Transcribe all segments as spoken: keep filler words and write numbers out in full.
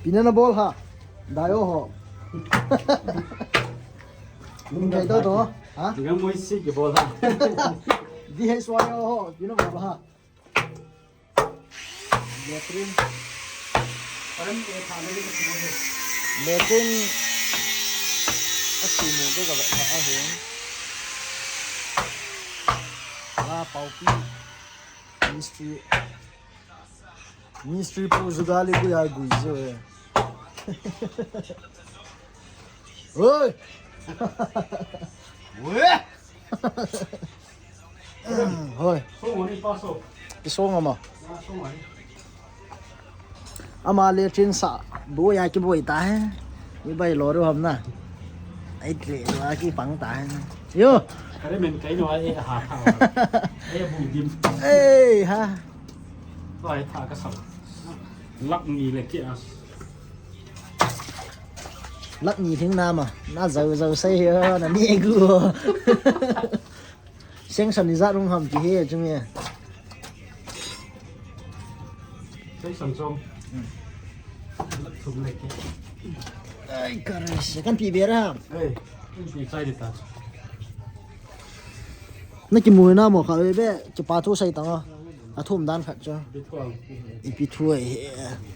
Pina na bol ha. Dayo ho. Nung kai to to. Ha? Tingam mo isi kibol ha. Di hai suayo ho. Pina bol ha. Letrin. Letrin. Asimu ko ka ba ahin. La paupi. Mistri. Mistri pu jugali ku ya gui jo. Oi. Oi. Hoi. Kisong ama. Ama le chin sa. Bo ya ki boi ta he. Ni bai lo ru ham na. Ai tle lo a ki pang ta he. Yo. Kare men kai no ai ha tha. Ai bu dim. Ei ha. Ai tha ka sa. Lak ni le ki as. Lak ni thing na ma. Na zau zau sai he na ni gu. Sanction ni jat um ham ti he chu me. Sanction chom. Thum le ke. Ai, kare se kan pi be ra. Ei, kan pi chai di ta. Na ki mu na mo kha be, ki pa thu sai ta nga. A thum dan khat chu. Bi thuang. Ipi thu e,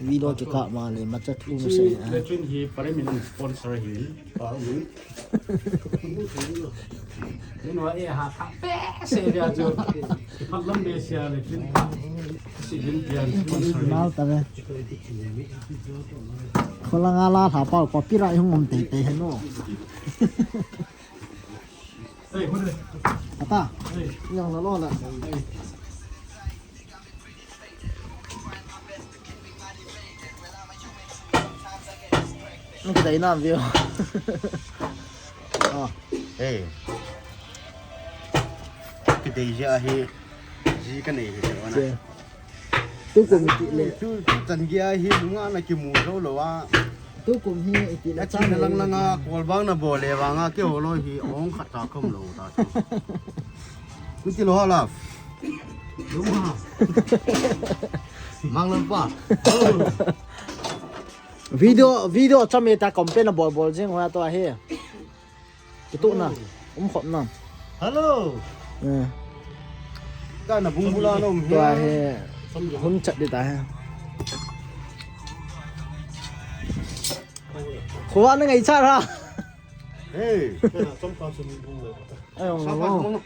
video ki ka ma le, ma cha thu ma sai. Letrin hi pare min sponsor hi. Pa u. Ni no e ha tha pe se dia chu. Phat lam be sia le kin. Si din pian sponsor. Nal ta ve. Khola nga la tha pa copyright hung um tei tei he no. Ei, hore. Ata. Ei. Yang la lo la. Ei. Nung kidei nam view. Ah. Ei. Kidei ja hi. Ji ka nei hi wana. Che. Tukum ti le. Tu, tu chan gei hi nunga na kimu zo lo a. Tukum hi iti le. Ka chin lang lang a kol bang na bol le vang a ke holo hi ong khat ta khom lo ta. Ku ti lo ha la. Mang lang pa. Video, video cham e ta complain bol bol jing ho to ahi. Kitu na. Um khop na. Hello. Eh. Ka na bung bula nom he. To ahi. Hun chat di ta he. Ko wa na ngai cha ra. Hey. Ai, ong. Sapa mo.